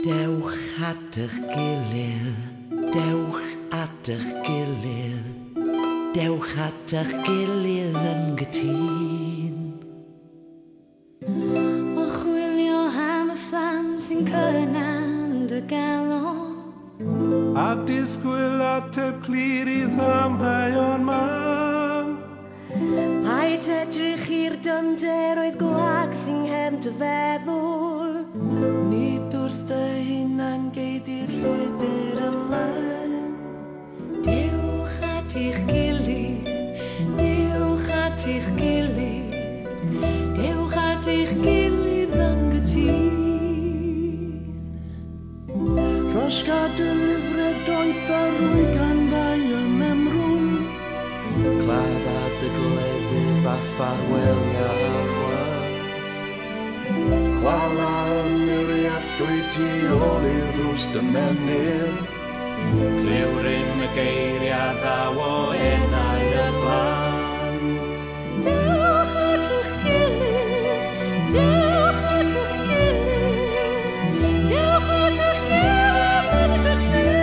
Dewch at eich gilydd, dewch at eich gilydd, dewch at eich gilydd yn gytûn. O chwilio am y fflam sy'n cynnal dy galon, a disgwyl ateb clir i ddamheuon mam. Paid edrych i'r dyfnder oedd gwag sy'n nghefn dy feddwl. Nid wrth dy hunan gei di'r llwybr ymlaen. Dewch at eich gilydd, dewch at eich gilydd, dewch at eich gilydd yn gytûn. Rhosga dy lyfrau doeth a rwy gan ddau ymemrwn. Cladd a dy gleddyf a ffarwelia chwant. Chwala y muriau llwyd tu ôl i'r ddrws dy menydd. Clyw rym y geiriau ddaw o enau y plant. Dewch at eich gilydd, dewch at eich gilydd, dewch at eich gilydd yn gytûn.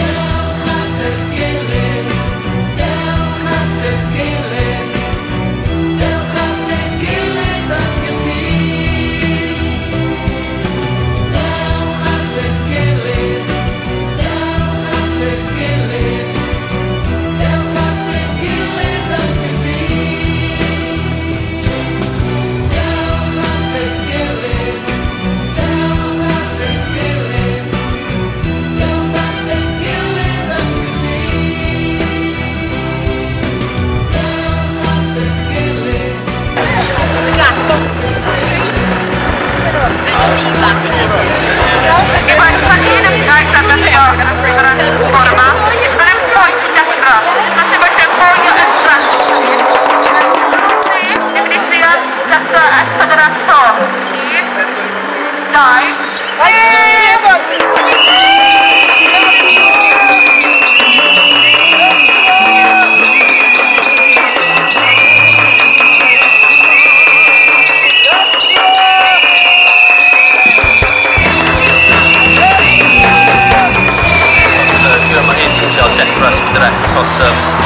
Dewch at eich gilydd, dewch at eich gilydd, dewch at eich gilydd yn gytûn. Dewch at eich gilydd, dewch at eich gilydd, dewch at eich gilydd yn gytûn. Dewch at eich gilydd, dewch at eich gilydd, dewch at eich gilydd yn gytûn. Dewch at eich gilydd. Achos dwi yma hyn i trio dechrau S4C, achos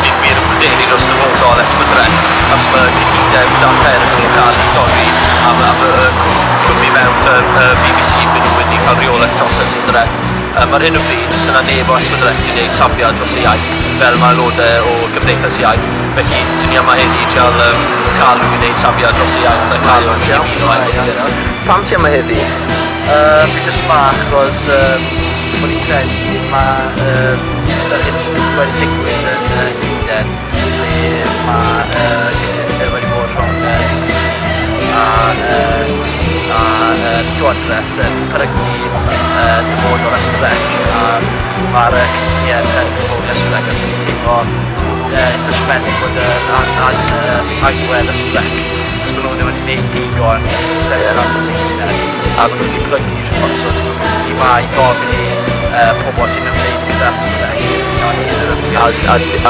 ni'n wir yn pryderu dros dyfodol S4C, achos mae cyllideb dan perygl o gael ei dorri am y cwmni mewn BBC, byd nhw wedi cael rheolaeth dros S4C. Ar hyn o bryd, does yna neb o S4C wedi gwneud safiad dros y iaith, fel mae aelodau o Gymdeithas Iaith. Felly, dyn ni yma heddi i trial cael nhw i wneud safiad dros y iaith a cael nhw i ymuno â ni. Pam ti yma heddi? Fi jyst 'ma achos o'n i'n credu mae yr hyn sydd wedi digwydd yn Llundain, lle mae cytundeb wedi bod rhwng BBC a Llywodraeth yn peryglu dyfodol S4C, a mae'r cynlluniau yn peryglu S4C, a sy'n ni'n teimlo eitha siomedig bod agwedd S4C, os maen nhw ddim wedi gwneud digon i sefyll ar dros eu hunain, a maen nhw wedi plygu'r ffordd, so ni 'ma i gofyn i pobl sy'n ymwneud gyda S4C i A